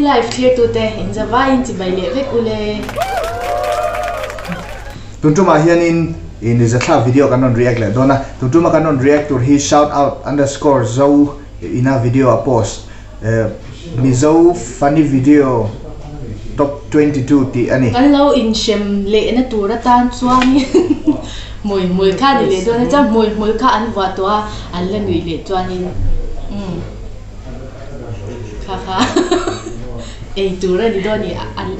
Live thlirtute in zavaiin chibai leh vek ule. Tun tumah hianin i nizathlak video kan rawn react leh dawn a, tun tuma kan rawn react tur hi shout out underscore zo ina video a post Mizo funny video top 22 tih a ni. Kan lo inhrem lehna tur atan chuanin hmuihmul kha a ni leh dawn a, chuan hmuihmul kha an vuah tawh a, an la nuih leh chuanin umm kha kha ei tur a ni dawn a ni,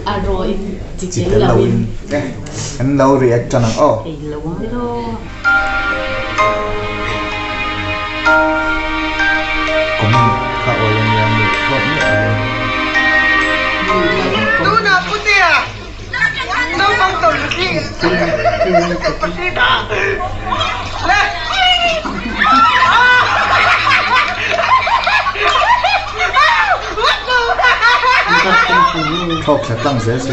a rawhin chi tel loin. Kan lo react tan ang aw. Ei lo ang ilo. Comment kha awi a nia nuih hlawh miah lo in. Thlawk thla tlang zel se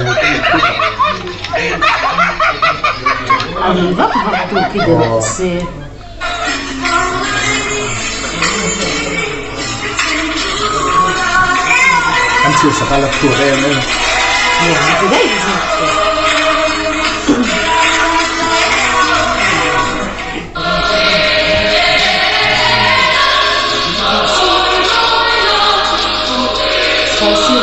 A ri vak vak tu khi deuh se. An chhir sak a la chhuak em em a. Nuam ti daih zawk se.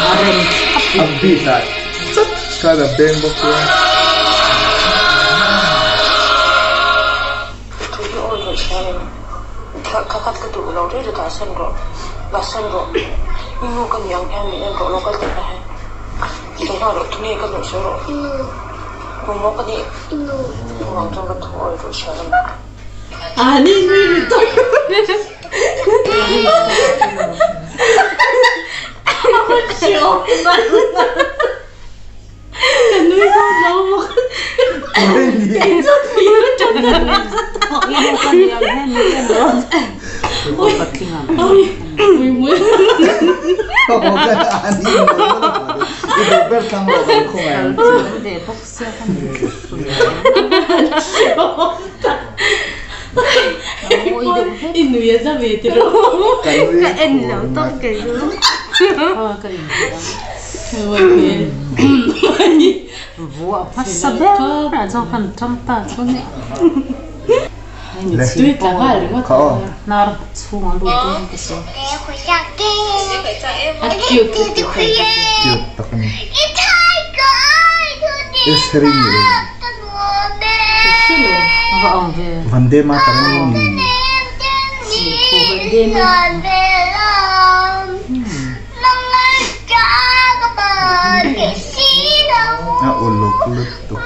A rem thlap A beat ah chat khan a beng bawk chuan. I nui a za ve tiraw? Ka en lo tawp kei chu. Vuah hmasa ber ah chuan kan tang ta chu ni. Tui tla nghal ringawt hnar chhung a lut dawn ka sawi. A cute lutuk hei. Cute tak a ni. Esri ni e. Va ang ve. Vande Mataram ni. A uluk lutuk.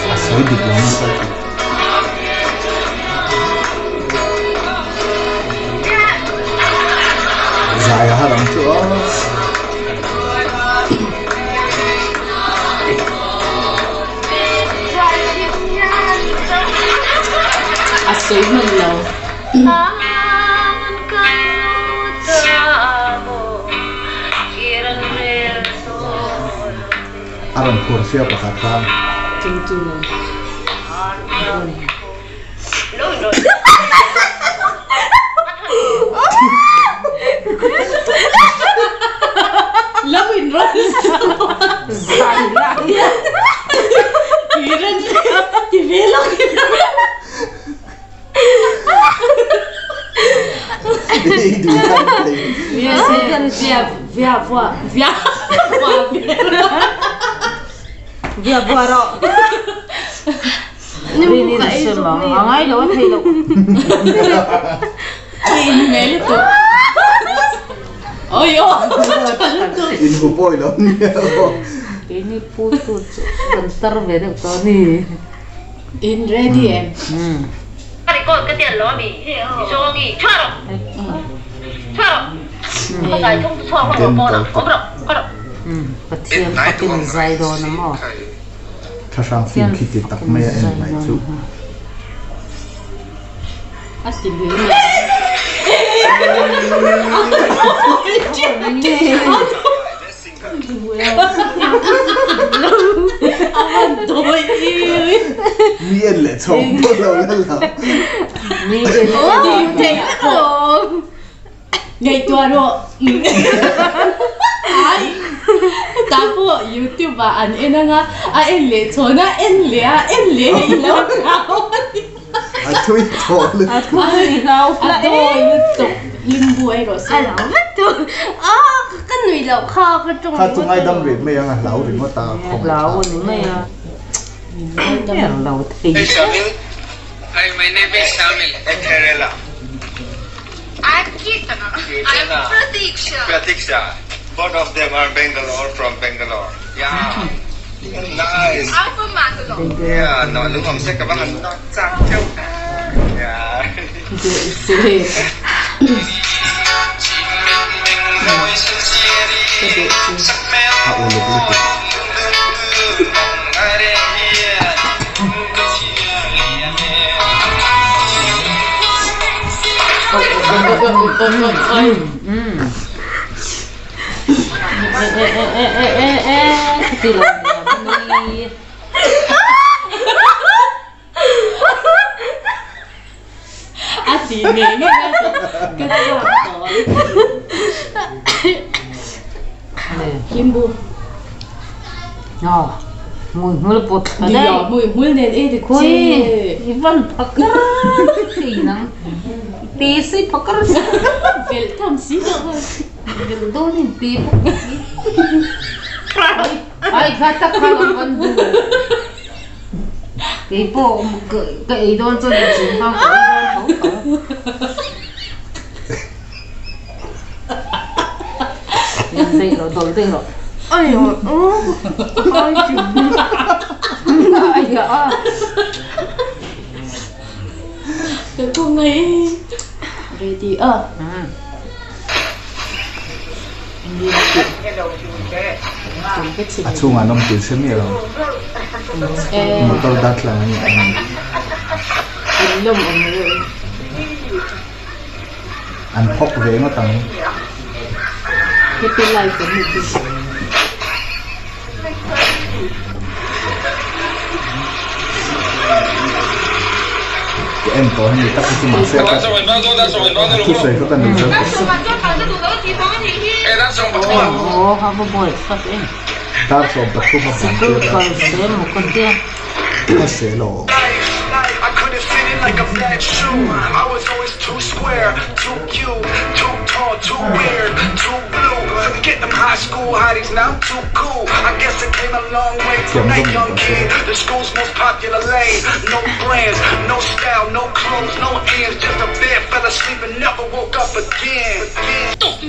A sawi dik lo nasa tih. Zai a har ang chu aw. A sawi hman lo. A rawn phur sia pakhat kha. Chengtu. Lo in rawn Zai lai. Ti ti ve lawk ila. Via vua via vua Via vua rawh. Rin in sem ang. A ngai lo a thei loh. In hmel lutuk. Oi aw. In hu pawi lo nia aw. Keini pu tu chu kan tar ve deuh tawh a ni. In ready em? Pathian fakin zai dawn a maw? Thlahrang fim khi ti tak mai a en mai chu. A ti lui mai. A van dawi i. Mi en leh chhawng pawh lo la lo. Mi en Dim thei vek alawm. Ngaihtuah rawh. Ai. Tah pawh YouTube ah an en anga a en leh chhawn a en leh a en leh i lo hlau a ni. A thui tawh lutuk. A thui hlau A dawi lutuk limbu ei rawh se. A lo vek tu. A ka nuih loh kha ka tawng Kha chu ngaidam rih mai ang a hlau ringawt a khawngaih Hlau thlak. a ni mai a. Min ngaidam. Ber lo thei. Hey Shamil. Hi my name is Shamil. Hey Kerala. I'm Keerthana. I'm Pratiksha. Pratiksha. Both of them are Bangalore from Bangalore. Yeah. Nice. I'm from Mangalore. Yeah, no, đúng không? Sẽ các bạn nó chạc theo. Yeah. Duh se. Ka duh chu. A uluk lutuk. Oi oi oi oi oi oi. E e e e e e khati lo nia nui. A ti ngei ngei a ka chhuak tawh. Limbu. Aw hmui hmul pawt thla daih. Nia hmui hmul nen e ti che. Khawi i van phakar thei nang. I pe si phakar si. Velh tham si loh. Velh dawn in pe bawk si. Ai kha tak kha lo van duh. Keipawh ka ei dawn chuan ka chhung kha ka ei dawn tho tho. Daih rawh dawlh daih rawh. Ai ai ai a. Ka khawngaih e. Ready a. A chhungah an awm tih hre miah lo. Motor darthlalang a ni ang. An phawk ve ngawt ang. Happy life an ni chu. Ka en tawh hemi tak hi chu mahse ka thusawi kha ka nuih zo tawh. Dar 13 a ban tir a. Ka seh lo. Thiam zawng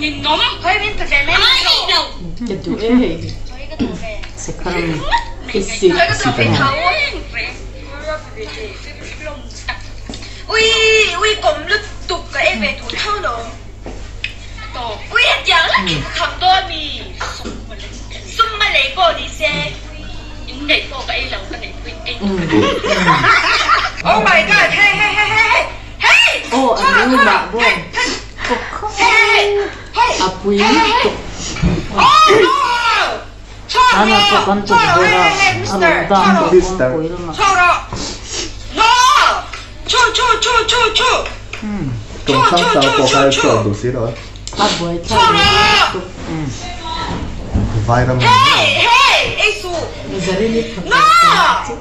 in tawh se. Ka duh e hei. I sit. Sit a ni. Aw an nui mah bawk. A pui lutuk. Tana pawh kan tukverh a a rawn dak tawh kawngpui lamah. Tum hrang hrang pawh kha chhuak duh si lo a. A buai thlak lutuk. Vairam ang mai. Zarini phakar tan chu.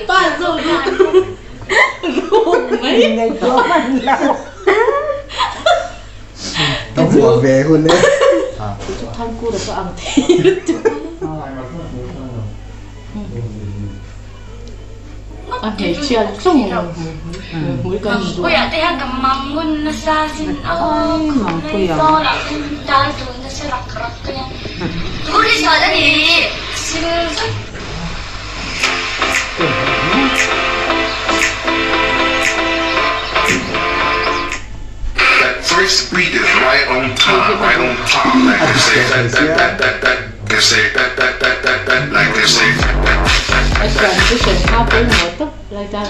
Pa zawk ruk mai. Ka vuah ve hun e. Chu Thangkura chu ang thei lutuk. A hmeichhia tlawng hmui kan duh. Right on time, right on time. Like A they dik say, teh thei sia. they say, like they say. A transition kha pawimawh tawp lai ta.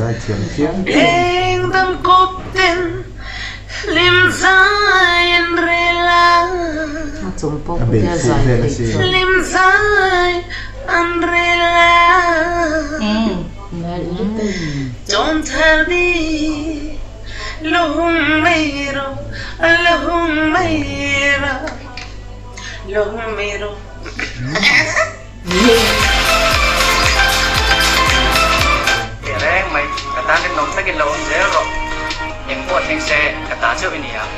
Zai thiam thiam. A chung pawh A khatia beih fuh zai vel theih a si. chu. Nalh lutuk. Reng mai, ka tan rinawm takin lo awm zel rawh. Eng pawh thleng se, ka ta chauh i ni ang.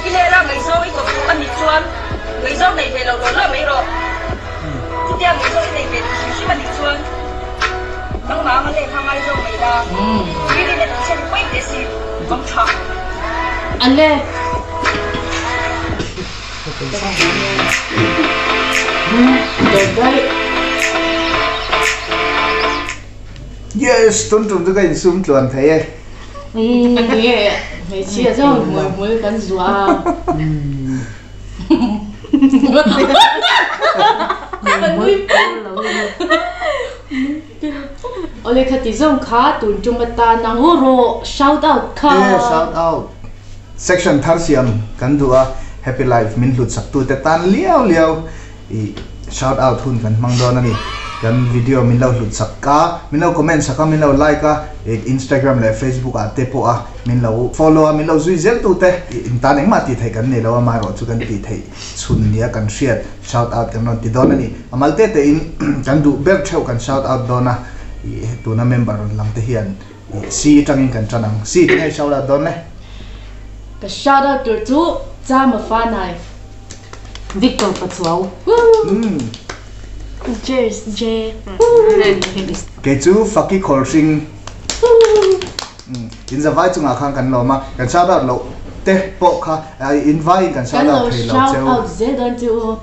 I lehla ngaihzawng i kawp duh a nih chuan ngaihzawng nei ve lo law law mai rawh. Chutia ngaihzawng i nei ve duh hrim hrim a nih chuan nangmah anga lehkha ngaizawng mai la, i rin a tihchhiat i pawi teh si, vang tha. Ale. Yes, tun tum chu ka insum tluan thei e. Enge hmeichhia zawng hmui hmul kan zuah a. Awle khati zawng kha tun tum atan ang u rawh shout out kha. E shout out section thar siam kan duh a happy life min hlut sak tute tan liau liau i shout out hun kan hmang dawn a ni. Kan video min lo hlut sak a, min lo comment sak a, min lo like a, Instagram leh Facebook ah te pawh a min lo follow a, min lo zui zel tute in tan engmah tih theih kan nei lo a, amaherawh chu kan tih theih chhun nia kan hriat shout out kan rawn ti dawn a ni. A mal te te in kan duh ber theuh kan shout out dawn a, i tuna member rawn lang te hian i C atangin kan tan ang. C tinge shout out dawn le? Ka shout out tur chu Chama Fanai. Victor Pachuau. Cheers J. Kei chu Faki Khawlhring in zavai chungah khan kan lawm a, kan shout out loh te pawh kha in vaiin kan shout out thei lo Kan lo cheu. shout out zel dawn che u.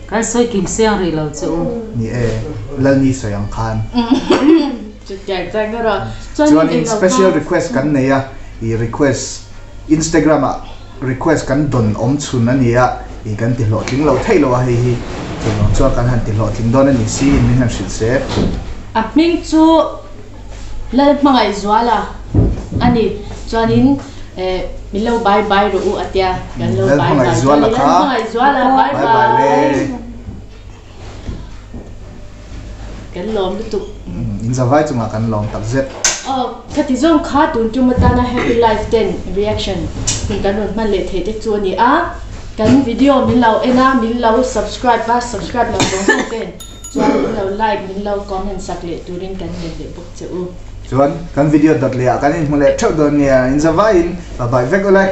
Kan sawi kim siang rih lo che u. Ni e, Lalni sawi ang khan. Chutiang chuan ka rawh. Chuan Chuanin special request kan nei a, i request Instagram ah request kan dawn awm chhun a ni a, i kan ti hlawhtling lo theih lo a hei hi. Chuvang chuan kan han ti hlawhtling dawn a ni si in min han hrilh se. A hming chu Lalhmangaihzuala a ni. Chuanin eh min lo bye bye rawh u a tia, kan lo bye bye. Lalhmangaihzuala kha Lalhmangaihzuala bye bye bye le. Kan lawm lutuk. In zavai chungah kan lawm tak zet. Aw, khati zawng kha tun tum atana Happy Life ten reaction hun kan rawn hman leh theih te chu a ni a. Kan video min lo en a, min lo subscribe a, subscribe lo zawng zawng ten chuan min lo like, min lo comment sak leh turin kan ngen leh bawk che u. Chuan kan video dawt leh ah kan inhmu leh theuh dawn nia, in zavaiin bye bye vek ule.